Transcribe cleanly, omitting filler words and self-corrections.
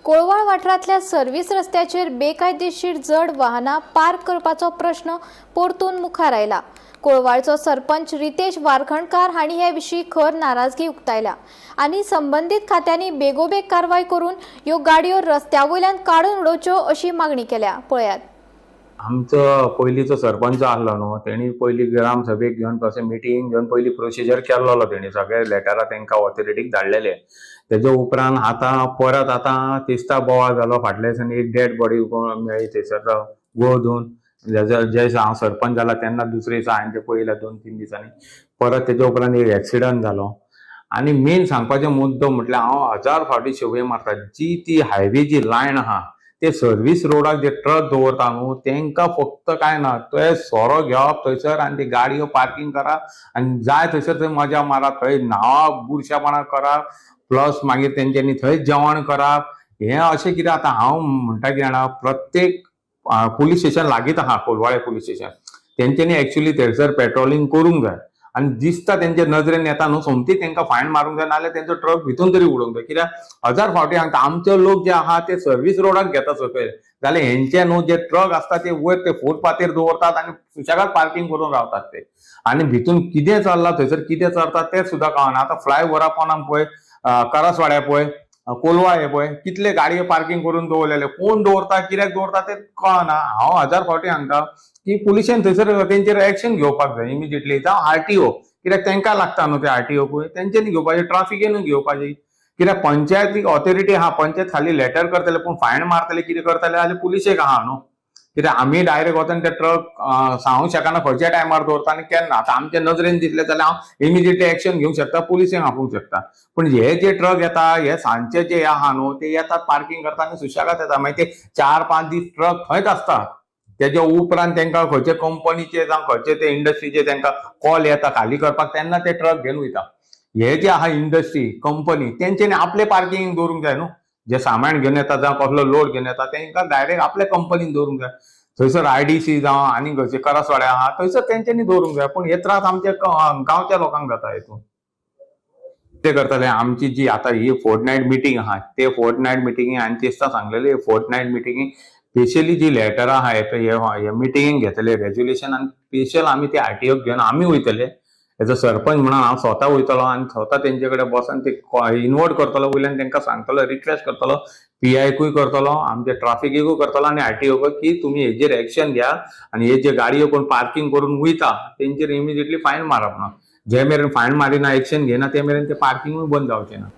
कोळवाळ वाठारांतल्या सर्व्हिस रस्त्याचेर बेकायदेशीर जड वाहनां पार्क करपाचो प्रश्न परतून मुखार आयला. कोळवाळचो सरपंच रितेश वारखंडकार हांणी हे विशीं खर नाराजगी उक्तायल्या आनी संबंदीत खात्यांनी बेगोबेग कारवाय करून ह्यो गाडयो रस्त्या वयल्यान काडून उडोवच्यो अशी मागणी केल्या. पळयात. आमचो पयलींचो सरपंच आहलो न्हू, तेणी पयलीं ग्रामसभेक घेवन तशें मिटींग घेवन पयलीं प्रोसिजर केल्लो. तेणी सगळे लेटरां तेंकां ऑथॉरिटीक धाडलेले. तेजे उपरांत आतां परत आतां तिस्ता बोवाळ जालो. फाटल्या दिसांनी एक डेड बॉडी मेळ्ळी थंयसर गोळ धुवन. जे दिसा हांव सरपंच जाला तेन्ना दुसरे दिसा हांवें तें पळयलें. 2-3 दिसांनी परत तेजे उपरांत एक एक्सिडंट जालो. आनी मेन सांगपाचो मुद्दो म्हटल्यार, हांव हजार फावटी शिवय मारता, जी ती हायवे जी लायन आहा, ते सर्वीस रोडाक जे ट्रक दवरता न्हू, तेंकां फक्त काय ना, ते सोरो घेवप थंयसर आनी ती गाडयो पार्कींग करा आनी जाय थंयसर थंय मजा मारा, थंय न्हांवप, बुरशेपणां करप, प्लस मागीर तेंच्यांनी थंयच जेवण करप. हें अशें कितें? आतां हांव म्हणटा कितें जाणा, प्रत्येक पुलीस स्टेशन लागींच आहा, कोलवाळे पुलीस स्टेशन, तेंच्यांनी एक्चुली थंयसर पेट्रोलिंग करूंक जाय आनी दिसता तेंच्या नजरेन येता न्हू, सोमती तेंकां फायन मारूंक जाय, नाजाल्यार तेंचो ट्रक भितून तरी उडोवंक जाय. कित्याक हजार फावटी सांगता, आमचे लोक जे आहा ते सर्वीस रोडाक घेता सकयल, जाल्यार हेंचे न्हू जे ट्रक आसता ते वयर ते फुटपाथीर दवरतात आनी सुशेगाद पार्कींग करून रावतात ते. आनी भितून कितें चल्लां थंयसर, कितें चलता तें सुद्दां कळना. आतां फ्लायओवरा पोंदा पळय, करासवाड्या पळय, कोलवा हे पळय, कितले गाडयो पार्कींग करून दवरलेले. कोण दवरता, कित्याक दवरता तें कळना. हांव हजार फावटी सांगता की पुलिशेन थंयसर तेंचेर एक्शन घेवपाक जाय इमिजिएटली, जावं आरटीओ, कित्याक तेंकां लागता न्हू ते आरटीओकूय, तेंच्यांनी घेवपाची, ट्राफिकेनूय घेवपाची. कित्याक पंचायतीक ऑथॉरिटी आहा, पंचायत खाली लेटर करतले, पूण फायन मारतले, कितें करतले जाल्यार पुलिशेक आहा न्हू. कित्याक आमी डायरेक्ट वचून ते ट्रक सांगूंक शकना खंयच्या टायमार दवरता आनी केन्ना. आतां आमच्या नजरेन दिसले जाल्यार हांव इमिजिएटली एक्शन घेवंक शकता, पुलिसेक आपोवंक शकता. पूण हे जे ट्रक येता, हे सांजचे जे आहा न्हू, ते येतात, पार्कींग करता आनी सुशेगाद येता. मागीर ते 4-5 दीस ट्रक थंयच आसता. तेच्या उपरांत तेंकां खंयचे कंपनीचे जावं खंयचे ते इंडस्ट्रीचे तेंकां कॉल येता खाली करपाक, तेन्ना ते ट्रक घेवन वयता. हे जे आहा इंडस्ट्री कंपनी, तेंच्यांनी आपले पार्किंग दवरूंक जाय न्हू. जे सामान घेवन येता जावं कसलो लोड घेवन येता, तेंकां डायरेक्ट आपल्या कंपनीन दवरूंक जाय. थंयसर आयडीसी जावं आनी खंयचे करासवाड्या आहा, थंयसर तेंच्यांनी दवरूंक जाय. पूण हे त्रास आमच्या गांवच्या लोकांक जाता हितून. ते करतले आमची जी आतां ही फोर्ट नायट मिटींग आहा, ते फोर्ट नायट मिटिंगे हांवें तेस्ता सांगलेले, फोर्ट नायट मिटिंगे स्पेशली जी लेटरां आहा हे मिटिंगेक घेतले रेजोल्युशन आनी स्पेशल आमी ते आरटीओक घेवन आमी वयतले. एज अ सरपंच म्हणून हांव स्वता वयतलो आनी स्वता तेंचे कडेन बसून ते इनवोट करतलो, वयल्यान तेंकां सांगतलो, रिक्वेस्ट करतलो, पीआयकूय करतलो, आमच्या ट्राफिकेकूय करतलो आनी आरटीओकूय की तुमी हेजेर एक्शन घ्या आनी हे जे गाडयो कोण पार्किंग करून वयता तेंचेर इमिजिएटली फायन मारप ना. जे मेरेन फायन मारिना, एक्शन घेना, ते मेरेन ते पार्किंगूय बंद जावचें ना.